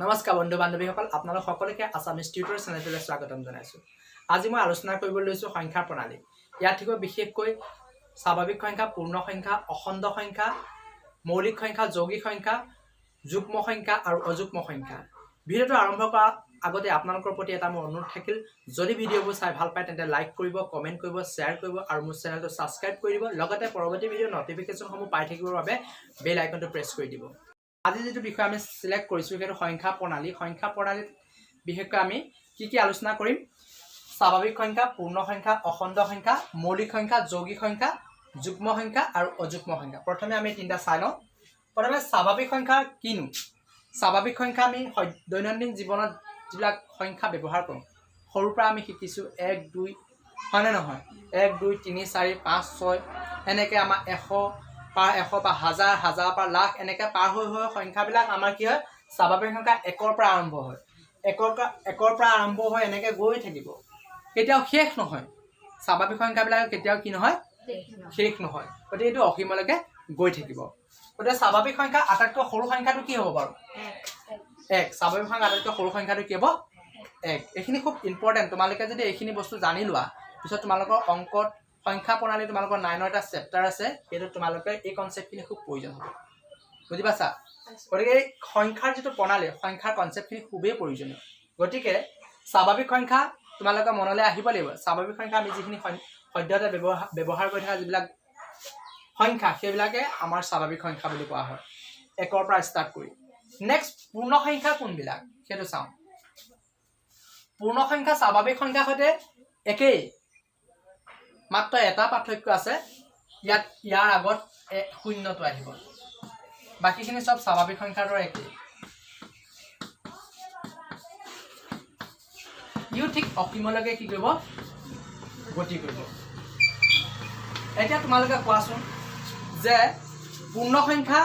নমস্কাৰ বন্ধু বান্ধৱীসকল, আপোনালোক সকলোকে আছামিজ টিউটৰ চেনেলটোলৈ স্বাগতম জনাইছোঁ। আজি মই আলোচনা কৰিবলৈ লৈছোঁ সংখ্যা প্ৰণালী। ইয়াত থাকিব বিশেষকৈ স্বাভাৱিক সংখ্যা, পূৰ্ণ সংখ্যা, অখণ্ড সংখ্যা, মৌলিক সংখ্যা, যৌগিক সংখ্যা, যুগ্ম সংখ্যা আৰু অযুগ্ম সংখ্যা। ভিডিঅ'টো আৰম্ভ কৰাৰ আগতে আপোনালোকৰ প্ৰতি এটা মোৰ অনুৰোধ থাকিল, যদি ভিডিঅ'বোৰ চাই ভাল পায় তেন্তে লাইক কৰিব, কমেণ্ট কৰিব, শ্বেয়াৰ কৰিব আৰু মোৰ চেনেলটো ছাবস্ক্ৰাইব কৰি দিব। লগতে পৰৱৰ্তী ভিডিঅ' নটিফিকেশ্যনসমূহ পাই থাকিবৰ বাবে বেল আইকনটো প্ৰেছ কৰি দিব। আজি যিটো বিষয় আমি চিলেক্ট কৰিছোঁ, সেইটো সংখ্যা প্ৰণালী। সংখ্যা প্ৰণালীত বিশেষকৈ আমি কি কি আলোচনা কৰিম? স্বাভাৱিক সংখ্যা, পূৰ্ণ সংখ্যা, অখণ্ড সংখ্যা, মৌলিক সংখ্যা, যৌগিক সংখ্যা, যুগ্ম সংখ্যা আৰু অযুগ্ম সংখ্যা। প্ৰথমে আমি তিনিটা চাই লওঁ। প্ৰথমে স্বাভাৱিক সংখ্যা কিনো? স্বাভাৱিক সংখ্যা আমি দৈনন্দিন জীৱনত যিবিলাক সংখ্যা ব্যৱহাৰ কৰোঁ, সৰুৰ পৰা আমি শিকিছোঁ এক, দুই, হয়নে নহয়? এক, দুই, তিনি, চাৰি, পাঁচ, ছয়, এনেকৈ আমাৰ 100 পাৰ, 100 পৰা হাজাৰ, হাজাৰৰ পৰা লাখ, এনেকৈ পাৰ হৈ হৈ সংখ্যাবিলাক আমাৰ কি হয়? স্বাভাৱিক সংখ্যা একৰ পৰা আৰম্ভ হয়। একৰ পৰা আৰম্ভ হৈ এনেকৈ গৈ থাকিব, কেতিয়াও শেষ নহয়। স্বাভাৱিক সংখ্যাবিলাক কেতিয়াও কি নহয়? শেষ নহয়। গতিকে এইটো অসীমলৈকে গৈ থাকিব। গতিকে স্বাভাৱিক সংখ্যা আটাইতকৈ সৰু সংখ্যাটো কি হ'ব বাৰু? এক। স্বাভাৱিক সংখ্যা আটাইতকৈ সৰু সংখ্যাটো কি হ'ব? এক। এইখিনি খুব ইম্পৰ্টেণ্ট। তোমালোকে যদি এইখিনি বস্তু জানি লোৱা, পিছত তোমালোকৰ অংকত সংখ্যা প্ৰণালী, তোমালোকৰ নাইনৰ এটা চেপ্টাৰ আছে, সেইটোত তোমালোকে এই কনচেপ্টখিনি খুব প্ৰয়োজন হ'ব। বুজি পাইছা? গতিকে এই সংখ্যাৰ যিটো প্ৰণালী, সংখ্যাৰ কনচেপ্টখিনি খুবেই প্ৰয়োজনীয়। গতিকে স্বাভাৱিক সংখ্যা তোমালোকৰ মনলৈ আহিব লাগিব। স্বাভাৱিক সংখ্যা আমি যিখিনি সদ্যহতে ব্যৱহাৰ ব্যৱহাৰ কৰি থকা যিবিলাক সংখ্যা, সেইবিলাকে আমাৰ স্বাভাৱিক সংখ্যা বুলি কোৱা হয়, একৰ পৰা ষ্টাৰ্ট কৰি। নেক্সট পূৰ্ণ সংখ্যা কোনবিলাক, সেইটো চাওঁ। পূৰ্ণ সংখ্যা স্বাভাৱিক সংখ্যাৰ সৈতে একেই, মাত্ৰ এটা পাৰ্থক্য আছে, ইয়াত ইয়াৰ আগত শূন্যটো আহিব। বাকীখিনি চব স্বাভাৱিক সংখ্যাৰ দৰে একেই। ইও ঠিক অসীমলৈকে কি কৰিব? গতি কৰিব। এতিয়া তোমালোকে কোৱাচোন যে পূৰ্ণ সংখ্যা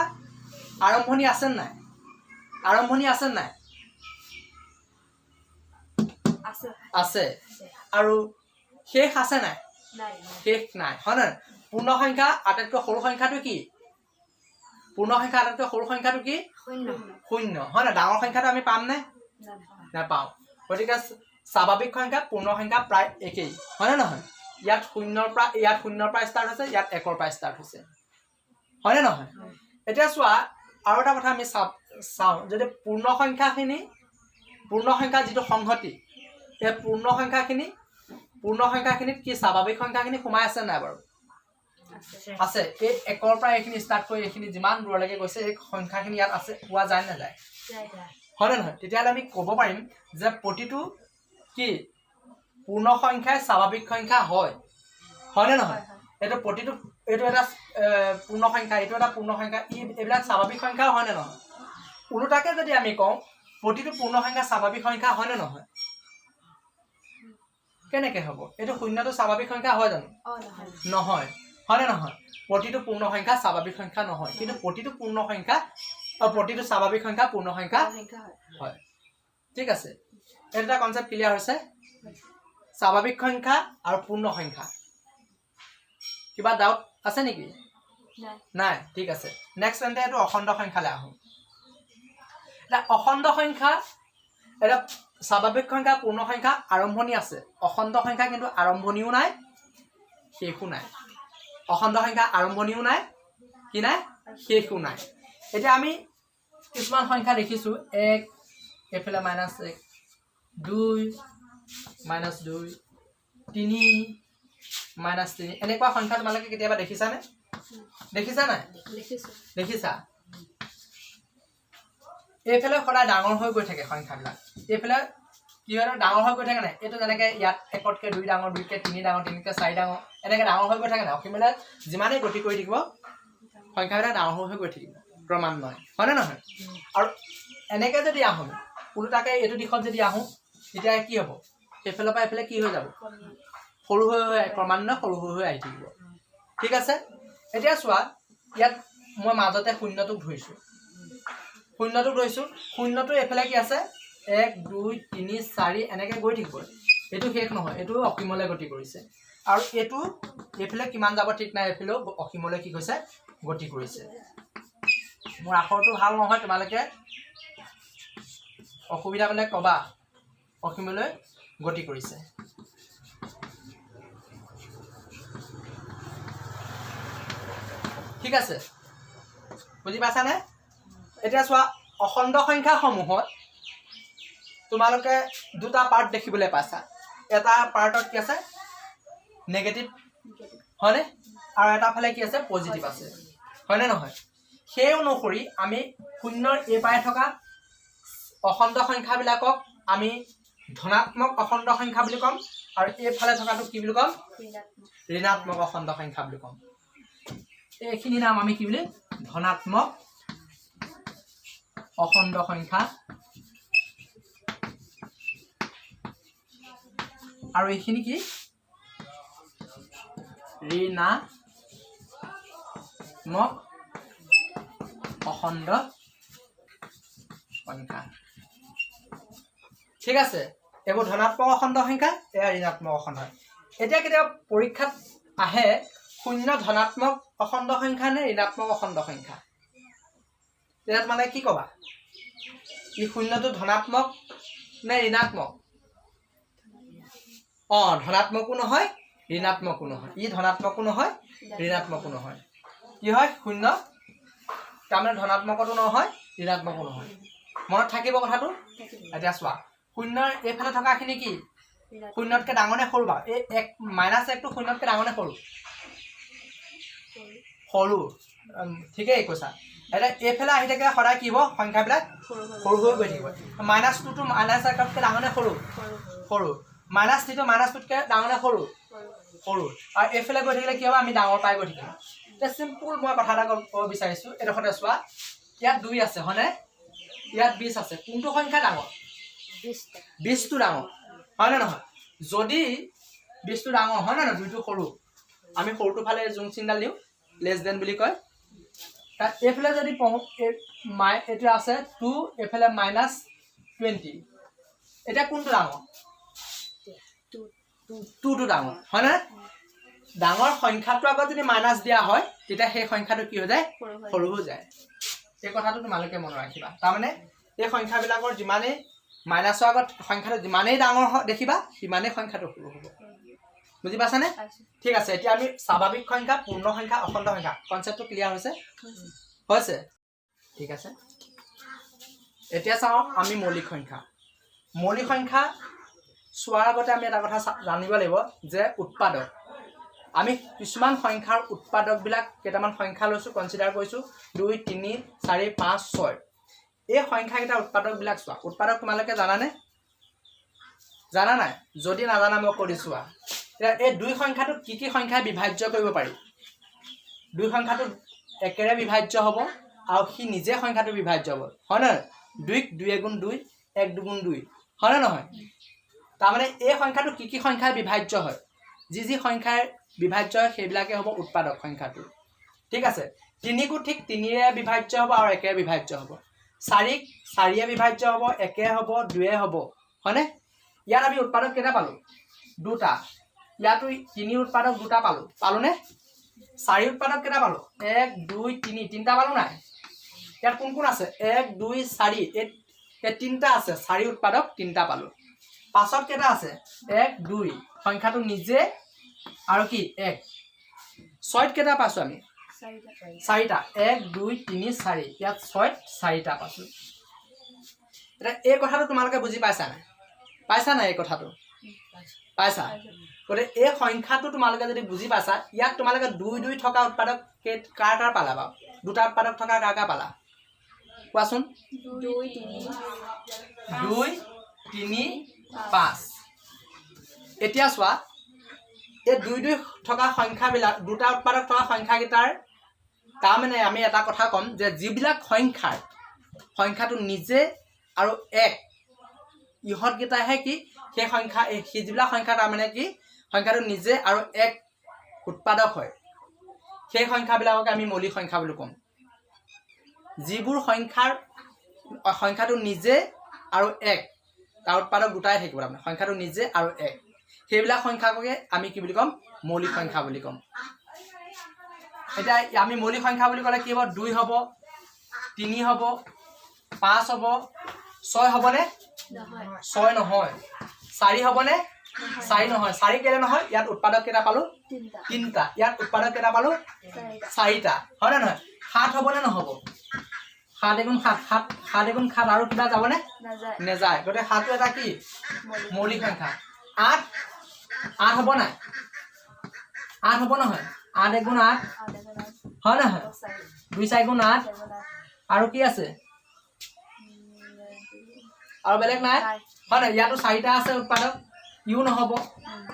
আৰম্ভণি আছে নাই? আৰম্ভণি আছে নাই? আছে। আছে। আৰু শেষ আছে নাই? নাই। শেষ নাই, হয় নহয়? পূৰ্ণ সংখ্যা আটাইতকৈ সৰু সংখ্যাটো কি? পূৰ্ণ সংখ্যা আটাইতকৈ সৰু সংখ্যাটো কি? শূন্য। শূন্য, হয় নহয়? ডাঙৰ সংখ্যাটো আমি পামনে? নাপাওঁ। গতিকে স্বাভাৱিক সংখ্যা, পূৰ্ণ সংখ্যা প্ৰায় একেই, হয়নে নহয়? ইয়াত শূন্যৰ পৰা ষ্টাৰ্ট হৈছে, ইয়াত একৰ পৰা ষ্টাৰ্ট হৈছে, হয়নে নহয়? এতিয়া চোৱা, আৰু এটা কথা আমি চাওঁ, যদি পূৰ্ণ সংখ্যা যিটো সংহতি, এই পূৰ্ণ সংখ্যাখিনিত কি স্বাভাৱিক সংখ্যাখিনি সোমাই আছে নাই বাৰু? আছে। এই একৰ পৰা এইখিনি ষ্টাৰ্ট কৰি এইখিনি যিমান দূৰলৈকে গৈছে, এই সংখ্যাখিনি ইয়াত আছে, পোৱা যায় নাযায়? হয়নে নহয়? তেতিয়াহ'লে আমি ক'ব পাৰিম যে প্ৰতিটো কি পূৰ্ণ সংখ্যাই স্বাভাৱিক সংখ্যা হয়, হয়নে নহয়? এইটো প্ৰতিটো, এইটো এটা পূৰ্ণ সংখ্যা, এইটো এটা পূৰ্ণ সংখ্যা, এইবিলাক স্বাভাৱিক সংখ্যা হয়নে নহয়? ওলোটাকে যদি আমি কওঁ, প্ৰতিটো পূৰ্ণ সংখ্যা স্বাভাৱিক সংখ্যা হয়নে নহয়? কেনেকে হ'ব? এইটো শূন্যটো স্বাভাৱিক সংখ্যা হয় জানো? নহয়, হয়নে নহয়? প্ৰতিটো পূৰ্ণ সংখ্যা স্বাভাৱিক সংখ্যা নহয়, কিন্তু প্ৰতিটো পূৰ্ণ সংখ্যা, প্ৰতিটো স্বাভাৱিক সংখ্যা পূৰ্ণ সংখ্যা হয়। ঠিক আছে, এই দুটা কনচেপ্ট ক্লিয়াৰ হৈছে, স্বাভাৱিক সংখ্যা আৰু পূৰ্ণ সংখ্যা। কিবা ডাউট আছে নেকি? নাই, ঠিক আছে। নেক্সট তেন্তে এইটো অখণ্ড সংখ্যালৈ আহোঁ। এতিয়া অখণ্ড সংখ্যা, এতিয়া স্বাভাৱিক সংখ্যা, পূৰ্ণ সংখ্যা আৰম্ভণি আছে। অখণ্ড সংখ্যা কিন্তু আৰম্ভণিও নাই, শেষো নাই। অখণ্ড সংখ্যা আৰম্ভণিও নাই, কি নাই? শেষো নাই। এতিয়া আমি কিছুমান সংখ্যা দেখিছোঁ, এক, এইফালে মাইনাছ এক, দুই, মাইনাছ দুই, তিনি, মাইনাছ তিনি, এনেকুৱা সংখ্যা তোমালোকে কেতিয়াবা দেখিছানে? দেখিছা নাই? দেখিছা। এইফালে সদায় ডাঙৰ হৈ গৈ থাকে সংখ্যাবিলাক। এইফালে কি হয়? ডাঙৰ হৈ গৈ থাকে নাই? এইটো যেনেকৈ ইয়াত একতকৈ দুই ডাঙৰ, দুইতকৈ তিনি ডাঙৰ, তিনিতকৈ চাৰি ডাঙৰ, এনেকৈ ডাঙৰ হৈ গৈ থাকে নাই? অসীমলৈ যিমানেই গতি কৰি থাকিব, সংখ্যাবিলাক ডাঙৰ হৈ হৈ গৈ থাকিব ক্ৰমান্বয়ে, হয়নে নহয়? আৰু এনেকৈ যদি আহোঁ, ওলোটাকৈ এইটো দিশত যদি আহোঁ, তেতিয়া কি হ'ব? সেইফালৰ পৰা এইফালে কি হৈ যাব? সৰু হৈ হৈ, ক্ৰমান্বয়ে সৰু হৈ হৈ আহি থাকিব। ঠিক আছে। এতিয়া চোৱা, ইয়াত মই মাজতে শূন্যটোক ধৰিছোঁ, শূন্যটোক ধৰিছোঁ। শূন্যটো এইফালে কি আছে? এক, দুই, তিনি, চাৰি, এনেকৈ গৈ থাকিব। এইটো শেষ নহয়, এইটো অসীমলৈ গতি কৰিছে। আৰু এইটো এইফালে কিমান যাব ঠিক নাই, এইফালেও অসীমলৈ কি কৈছে? গতি কৰিছে। মোৰ আখৰটো ভাল নহয়, তোমালোকে অসুবিধা পালে ক'বা। অসীমলৈ গতি কৰিছে। ঠিক আছে, বুজি পাইছানে? এতিয়া চোৱা, অখণ্ড সংখ্যাসমূহত তোমালোকে দুটা পাৰ্ট দেখিবলৈ পাইছা। এটা পাৰ্টত কি আছে? নেগেটিভ, হয়নে? আৰু এটা ফালে কি আছে? পজিটিভ আছে, হয়নে নহয়? সেই অনুসৰি আমি শূন্যৰ এই পাৰে থকা অখণ্ড সংখ্যাবিলাকক আমি ধনাত্মক অখণ্ড সংখ্যা বুলি ক'ম আৰু এইফালে থকাটোক কি বুলি ক'ম? ঋণাত্মক অখণ্ড সংখ্যা বুলি ক'ম। এইখিনি নাম আমি কি বুলি? ধনাত্মক অখণ্ড সংখ্যা আৰু এইখিনি কি? ঋণাত্মক অখণ্ড সংখ্যা। ঠিক আছে, এইবোৰ ধনাত্মক অখণ্ড সংখ্যা, এয়া ঋণাত্মক অখণ্ড। এতিয়া কেতিয়াবা পৰীক্ষাত আহে, শূন্য ধনাত্মক অখণ্ড সংখ্যা নে ঋণাত্মক অখণ্ড সংখ্যা? তেতিয়া তোমালোকে কি ক'বা? ই শূন্যটো ধনাত্মক নে ঋণাত্মক? অঁ, ধনাত্মকো নহয়, ঋণাত্মকো নহয়। ই ধনাত্মকো নহয়, ঋণাত্মকো নহয়। কি হয় শূন্য? তাৰমানে ধনাত্মকতো নহয়, ঋণাত্মকো নহয়। মনত থাকিব কথাটো। এতিয়া চোৱা, শূন্যৰ এইফালে থকাখিনি কি? শূন্যতকৈ ডাঙৰ নে সৰু বাৰু? এই এক মাইনাছ একটো শূন্যতকৈ ডাঙৰ নে সৰু? সৰু। ঠিকেই কৈছা। এতিয়া এইফালে আহি থাকিলে সদায় কি হ'ব? সংখ্যাবিলাক সৰু হৈ গৈ থাকিব। মাইনাছ টুটো মাইনাছ একতকৈ ডাঙৰ নে সৰু? সৰু। মাইনাছ থ্ৰীটো মাইনাছ টুতকৈ ডাঙৰ নে সৰু? সৰু। আৰু এইফালে গৈ থাকিলে কি হ'ব? আমি ডাঙৰ পাই গৈ থাকিম। এতিয়া চিম্পুল মই কথা এটা ক'ব বিচাৰিছোঁ। এইডোখৰতে চোৱা, ইয়াত 2 আছে, হয়নে? ইয়াত 20 আছে। কোনটো সংখ্যা ডাঙৰ? 20টো ডাঙৰ, হয়নে নহয়? যদি 20টো ডাঙৰ হয় নহয়, 2টো সৰু, আমি সৰুটো ফালে জোং চিনডাল দিওঁ, লেছ দেন বুলি কয়। তাত এইফালে যদি পঢ়োঁ, এই এইটো আছে 2, এইফালে -20। এতিয়া কোনটো ডাঙৰ? 2টো ডাঙৰ, হয়নে? ডাঙৰ সংখ্যাটোৰ আগত যদি মাইনাছ দিয়া হয়, তেতিয়া সেই সংখ্যাটো কি হৈ যায়? সৰু হৈ যায়। এই কথাটো তোমালোকে মনত ৰাখিবা। তাৰমানে এই সংখ্যাবিলাকৰ যিমানেই মাইনাছৰ আগত সংখ্যাটো যিমানেই ডাঙৰ দেখিবা, সিমানেই সংখ্যাটো সৰু হ'ব। বুজি পাইছানে? ঠিক আছে, এতিয়া আমি স্বাভাৱিক সংখ্যা, পূৰ্ণ সংখ্যা, অখণ্ড সংখ্যা কনচেপ্টটো ক্লিয়াৰ হৈছে? হৈছে। ঠিক আছে, এতিয়া চাওঁ আমি মৌলিক সংখ্যা। মৌলিক সংখ্যা চোৱাৰ আগতে আমি এটা কথা জানিব লাগিব যে উৎপাদক, আমি কিছুমান সংখ্যাৰ উৎপাদকবিলাক কেইটামান সংখ্যা লৈছোঁ, কনচিডাৰ কৰিছোঁ 2, 3, 4, 5, 6। এই সংখ্যাকেইটাৰ উৎপাদকবিলাক চোৱা। উৎপাদক তোমালোকে জানানে? জানা নাই? যদি নাজানা মই কৈ দিছোঁ। এতিয়া এই দুই সংখ্যাটোক কি কি সংখ্যাই বিভাজ্য কৰিব পাৰি? দুই সংখ্যাটো একেৰে বিভাজ্য হ'ব আৰু সি নিজে সংখ্যাটো বিভাজ্য হ'ব, হয় নহয়? 2ক 2 এগুণ 2, 1 দুগুণ 2, হয়নে নহয়? তাৰমানে এই সংখ্যাটো কি কি সংখ্যাই বিভাজ্য হয়? যি যি সংখ্যাই বিভাজ্য হয় সেইবিলাকে হ'ব উৎপাদক সংখ্যাটো। ঠিক আছে, 3কো ঠিক 3ৰে বিভাজ্য হ'ব আৰু একেৰে বিভাজ্য হ'ব। 4ক 4য়ে বিভাজ্য হ'ব, একে হ'ব, 2য়ে হ'ব, হয়নে? ইয়াত আমি উৎপাদক কেইটা পালোঁ? দুটা। ইয়াতো 3 উৎপাদক দুটা পালোঁ, পালোঁনে? 4 উৎপাদক কেইটা পালোঁ? 1, 2, 3, তিনিটা পালোঁ নাই? ইয়াত কোন কোন আছে? 1, 2, 4, এই তিনিটা আছে। 4 উৎপাদক তিনিটা পালোঁ। 5ত কেইটা আছে? 1, 2, সংখ্যাটো নিজে আৰু কি 1। 6ত কেইটা পাইছোঁ আমি? চাৰিটা। 1, 2, 3, 4। ইয়াত 6ত চাৰিটা পাইছোঁ। এতিয়া এই কথাটো তোমালোকে বুজি পাইছা নাই? পাইছা নাই এই কথাটো? পাইছা। গতিকে এই সংখ্যাটো তোমালোকে যদি বুজি পাইছা, ইয়াত তোমালোকে 2 2 থকা উৎপাদক কাৰ কাৰ পালা বাৰু? দুটা উৎপাদক থকা কাৰ কাৰ পালা কোৱাচোন? 2, 3, 2, 3, 5। এতিয়া চোৱা, এই 2 2 থকা সংখ্যাবিলাক, দুটা উৎপাদক থকা সংখ্যাকেইটাৰ, তাৰমানে আমি এটা কথা ক'ম যে যিবিলাক সংখ্যাৰ সংখ্যাটো নিজে আৰু 1, ইহঁতকেইটাহে কি সেই সংখ্যা, এই যিবিলাক সংখ্যা তাৰমানে কি সংখ্যাটো নিজে আৰু 1 উৎপাদক হয়, সেই সংখ্যাবিলাকক আমি মৌলিক সংখ্যা বুলি ক'ম। যিবোৰ সংখ্যাৰ সংখ্যাটো নিজে আৰু 1, তাৰ উৎপাদক দুটাই থাকিব, তাৰমানে সংখ্যাটো নিজে আৰু 1, সেইবিলাক সংখ্যাকে আমি কি বুলি ক'ম? মৌলিক সংখ্যা বুলি ক'ম। এতিয়া আমি মৌলিক সংখ্যা বুলি ক'লে কি হ'ব? 2 হ'ব, 3 হ'ব, 5 হ'ব, ছয় হ'বনে? ছয় নহয়। চাৰি হ'বনে? চাৰি নহয়। চাৰি কেলে নহয়? ইয়াত উৎপাদক কেইটা পালো? তিনিটা। ইয়াত উৎপাদক কেইটা পালো? চাৰিটা, হয়নে নহয়? সাত হ'বনে নহ'ব? সাত এগুণ সাত, সাত, সাত এগুণ সাত, আৰু কিবা যাবনে? নেযায়। গতিকে সাতটো এটা কি? মৌলিক সংখ্যা। আঠ, আঠ হ'ব নাই? আঠ হ'ব নহয়? আঠ এগুণ আঠ, হয় নহয়? দুই চাৰি গুণ আঠ। আৰু কি আছে? আৰু বেলেগ নাই, হয় নাই? ইয়াতো চাৰিটা আছে উৎপাদক, ইও নহ'ব,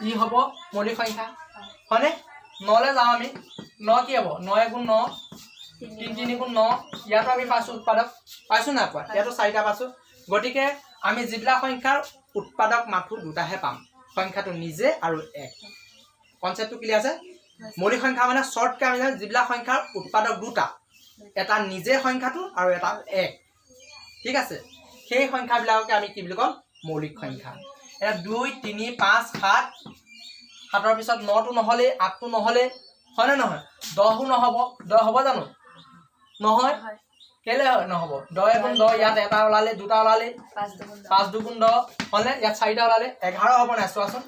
ই হ'ব মৌলিক সংখ্যা, হয়নে? নলৈ যাওঁ আমি। ন কি হ'ব? ন এগুণ ন, তিনি তিনি গুণ ন। ইয়াতো আমি পাইছোঁ উৎপাদক, পাইছোঁ নাই পোৱা? ইয়াতো চাৰিটা পাইছোঁ। গতিকে আমি যিবিলাক সংখ্যাৰ উৎপাদক মাথো দুটাহে পাম, সংখ্যাটো নিজে আৰু এক। কনচেপ্টটো ক্লিয়াৰ আছে? মৌলিক সংখ্যা মানে শ্বৰ্টকৈ আমি জানো যিবিলাক সংখ্যাৰ উৎপাদক দুটা, এটা নিজে সংখ্যাটো আৰু এটা এক, ঠিক আছে? সেই সংখ্যাবিলাককে আমি কি বুলি ক'ম? মৌলিক সংখ্যা। এতিয়া দুই, তিনি, পাঁচ, সাত, সাতৰ পিছত নটো নহ'লেই, আঠটো নহ'লেই, হয়নে নহয়? দহো নহ'ব। দহ হ'ব জানো? নহয়। কেলে নহ'ব? দহ এগুণ দহ, ইয়াত এটা ওলালে, দুটা ওলালে, পাঁচ দুগুণ দহ হ'লে ইয়াত চাৰিটা ওলালে। 11 হ'ব নাই চোৱাচোন?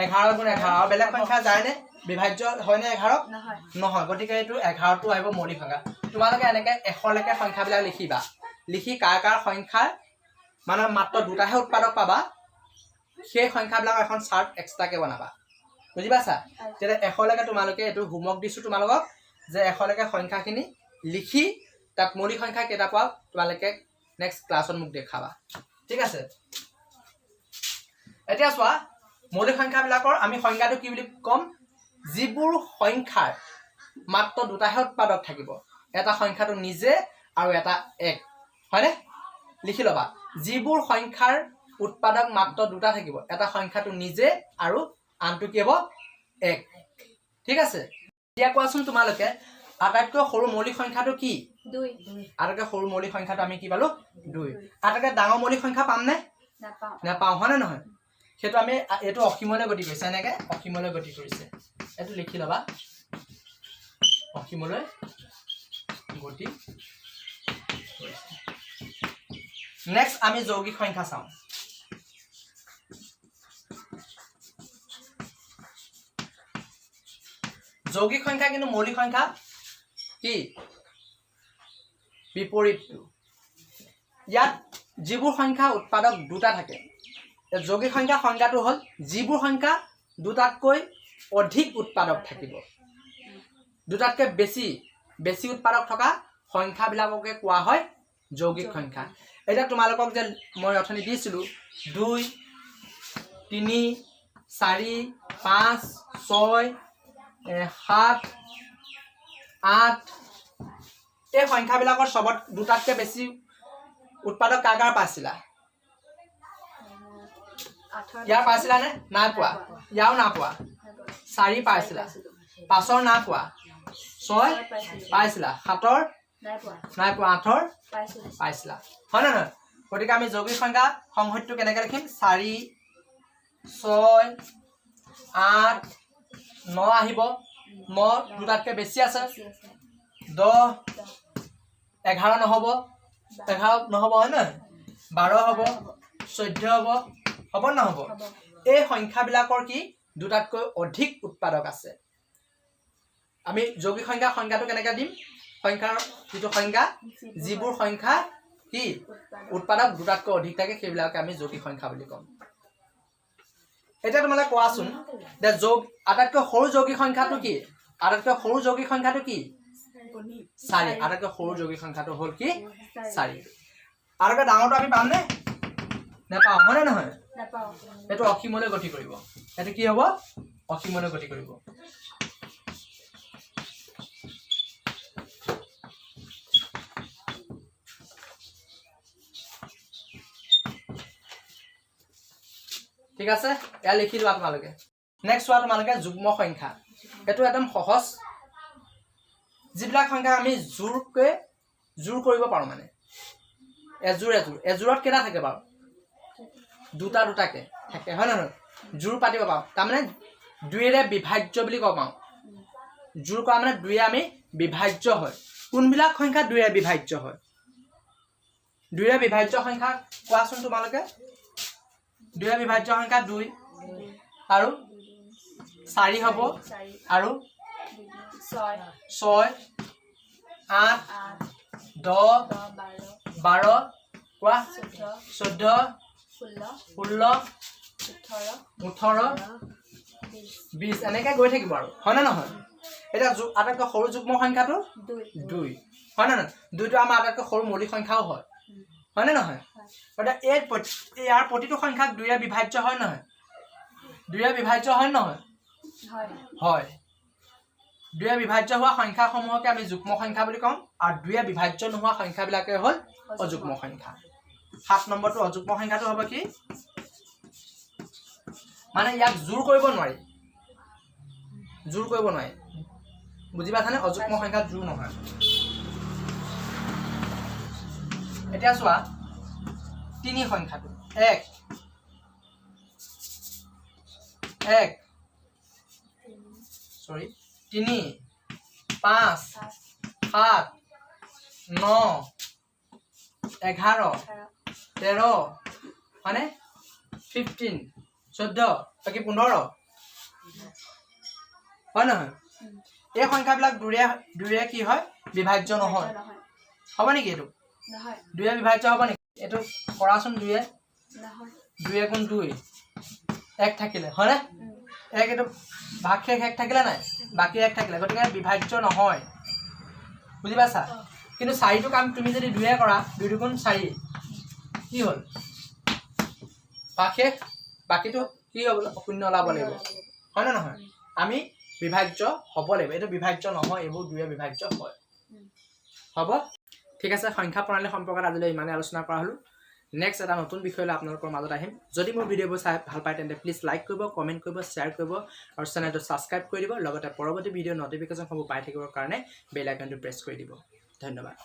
11 গুণ 11, আৰু বেলেগ সংখ্যা যায়নে? বিভাজ্য হয়নে 11? নহয়। গতিকে এইটো 11টো আহিব মৌলিক সংখ্যা। তোমালোকে এনেকৈ 100লৈকে সংখ্যাবিলাক লিখিবা। লিখি কাৰ কাৰ সংখ্যাৰ মানে মাত্ৰ দুটাহে উৎপাদক পাবা, সেই সংখ্যাবিলাক এখন চাৰ্ট এক্সট্ৰাকৈ বনাবা, বুজি পাইছা? তেতিয়া 100লৈকে তোমালোকে, এইটো হোমৱৰ্ক দিছোঁ তোমালোকক যে 100লৈকে সংখ্যাখিনি লিখি তাত মৌলিক সংখ্যা কেইটা পোৱা তোমালোকে নেক্সট ক্লাছত মোক দেখাবা, ঠিক আছে? এতিয়া চোৱা, মৌলিক সংখ্যাবিলাকৰ আমি সংজ্ঞাটো কি বুলি ক'ম? যিবোৰ সংখ্যাৰ মাত্ৰ দুটাহে উৎপাদক থাকিব, এটা সংখ্যাটো নিজে আৰু এটা এক, হয়নে? লিখি ল'বা, যিবোৰ সংখ্যাৰ উৎপাদক মাত্ৰ দুটা থাকিব, এটা সংখ্যাটো নিজে আৰু আনটো কি হ'ব? এক, ঠিক আছে? এতিয়া কোৱাচোন তোমালোকে, আটাইতকৈ সৰু মৌলিক সংখ্যাটো কি? দুই। আটাইতকৈ সৰু মৌলিক সংখ্যাটো আমি কি পালো? দুই। আটাইতকৈ ডাঙৰ মৌলিক সংখ্যা পামনে? নাপাওঁ। নাপাওঁ, হয়নে নহয়? সেইটো আমি, এইটো অসীমলৈ গতি কৰিছে, এনেকৈ অসীমলৈ গতি কৰিছে। এইটো লিখি ল'বা, অসীমলৈ গতি কৰিছে। নেক্সট আমি যৌগিক সংখ্যা চাওঁ। যৌগিক সংখ্যা কিন্তু মৌলিক সংখ্যা কি বিপৰীতটো। ইয়াত যিবোৰ সংখ্যা উৎপাদক দুটা থাকে, যৌগিক সংখ্যা সংজ্ঞাটো হ'ল যিবোৰ সংখ্যা দুটাতকৈ অধিক উৎপাদক থাকিব, দুটাতকৈ বেছি বেছি উৎপাদক থকা সংখ্যাবিলাককে কোৱা হয় যৌগিক সংখ্যা। এতিয়া তোমালোকক যে মই অথনি দিছিলোঁ 2, 3, 4, 5, 6, 7, 8, এই সংখ্যাবিলাকৰ চবত দুটাতকৈ বেছি উৎপাদক কাৰ কাৰ পাইছিলা? ইয়াৰ পাইছিলানে? নাই পোৱা। ইয়াৰো নাই পোৱা। 4 পাইছিলা, 5ৰ নাই পোৱা, 6 পাইছিলা, 7ৰ নাই পোৱা, 8ৰ পাইছিলা, হয় নে নহয়? গতিকে আমি যৌগিক সংখ্যা সংহতিটো কেনেকৈ লিখিম? 4, 6, 8, 9 আহিব, ন দুটাতকৈ বেছি আছে, 10, 11 নহ'ব, 11 নহ'ব, হয় নহয়? 12 হ'ব, 14 হ'ব, হ'ব নহ'ব? এই সংখ্যাবিলাকৰ কি দুটাতকৈ অধিক উৎপাদক আছে। আমি যৌগিক সংখ্যা সংজ্ঞাটো কেনেকৈ দিম? সংখ্যাৰ যিটো সংজ্ঞা, যিবোৰ সংখ্যা কি উৎপাদক দুটাতকৈ অধিক থাকে, সেইবিলাকে আমি যৌগিক সংখ্যা বুলি ক'ম। এতিয়া তোমালোকে কোৱাচোন যে আটাইতকৈ সৰু যৌগিক সংখ্যাটো কি? আটাইতকৈ সৰু যৌগিক সংখ্যাটো কি? 4। আটাইতকৈ সৰু যৌগিক সংখ্যাটো হ'ল কি? 4। আটাইতকৈ ডাঙৰটো আমি পামনে? নাপাওঁ, হয়নে নহয়? এইটো অসীমলৈ গতি কৰিব। এইটো কি হ'ব? অসীমলৈ গতি কৰিব। ঠিক আছে, এয়া লিখি লোৱা তোমালোকে। নেক্সট চোৱা তোমালোকে যুগ্ম সংখ্যা। এইটো একদম সহজ। যিবিলাক সংখ্যা আমি জোৰকৈ জোৰ কৰিব পাৰোঁ, মানে এযোৰ এযোৰ, এযোৰত কেইটা থাকে বাৰু? দুটা দুটাকে থাকে, হয় নহয়? জোৰ পাতিব পাৰোঁ, তাৰমানে দুইৰে বিভাজ্য বুলি ক'ব পাৰোঁ। জোৰ কৰা মানে দুয়ে আমি বিভাজ্য হয়। কোনবিলাক সংখ্যা দুইৰে বিভাজ্য হয়? দুইৰে বিভাজ্য সংখ্যা কোৱাচোন তোমালোকে। দুইৰে বিভাজ্য সংখ্যা দুই আৰু চাৰি হ'ব, চাৰি, আৰু ছয়, ছয়, আঠ, আঠ, 10, 10, 12, 12, কোৱা, 14, 14, 16, 16, 18, 18, 20, 20, এনেকৈ গৈ থাকিব আৰু, হয়নে নহয়? এতিয়া আটাইতকৈ সৰু যুগ্ম সংখ্যাটো দুই, দুই, হয়নে নহয়? দুইটো আমাৰ আটাইতকৈ সৰু মৌলিক সংখ্যাও হয়, হয়নে নহয়? গতিকে ইয়াৰ প্ৰতিটো সংখ্যাক দুইৰে বিভাজ্য হয় নহয়? দুইৰে বিভাজ্য হয় নহয়? হয়। হয়। দুইৰে বিভাজ্য হোৱা সংখ্যাসমূহকে আমি যুগ্ম সংখ্যা বুলি কওঁ, আৰু দুইৰে বিভাজ্য নোহোৱা সংখ্যাবিলাকে হ'ল অযুগ্ম সংখ্যা। 7 নম্বৰটো অযুগ্ম সংখ্যাটো হ'ব কি? মানে ইয়াক জোৰ কৰিব নোৱাৰি, জোৰ কৰিব নোৱাৰি, বুজি পাইছানে? অযুগ্ম সংখ্যা জোৰ নহয়। এতিয়া চোৱা তিনি সংখ্যাটো, এক, এক, চৰি, তিনি, পাঁচ, সাত, ন, 11, 13, হয়নে? 15, 14, বাকী 15, হয় নহয়? এই সংখ্যাবিলাক দুৰে দুৰে কি হয়? বিভাজ্য নহয়। হ'ব নেকি এইটো? দুয়ে বিভাজ্য হ'ব নেকি এইটো? কৰাচোন দুয়ে। দুই এগুণ দুই, এক থাকিলে, হয়নে? এক, এইটো ভাগশেষ এক থাকিলে নাই, বাকী এক থাকিলে, গতিকে বিভাজ্য নহয়, বুজি পাইছা? কিন্তু চাৰিটো কাম তুমি যদি দুয়ে কৰা, দুই দুগুণ চাৰি, কি হ'ল? ভাগশেষ বাকীটো কি হ'ব? শূন্য ওলাব লাগিব, হয়নে নহয়? আমি বিভাজ্য হ'ব লাগিব, এইটো বিভাজ্য নহয়, এইবোৰ দুয়ে বিভাজ্য হয়, হ'ব। ঠিক আছে, সংখ্যা প্ৰণালী সম্পৰ্কত আজিলৈ ইমানেই আলোচনা কৰা হ'লোঁ। নেক্সট এটা নতুন বিষয়লৈ আপোনালোকৰ মাজত আহিম। যদি মোৰ ভিডিঅ'বোৰ চাই ভাল পায় তেন্তে প্লিজ লাইক কৰিব, কমেণ্ট কৰিব, শ্বেয়াৰ কৰিব আৰু চেনেলটো ছাবস্ক্ৰাইব কৰি দিব। লগতে পৰৱৰ্তী ভিডিঅ' নটিফিকেশ্যনসমূহ পাই থাকিবৰ কাৰণে বেল আইকনটো প্ৰেছ কৰি দিব। ধন্যবাদ।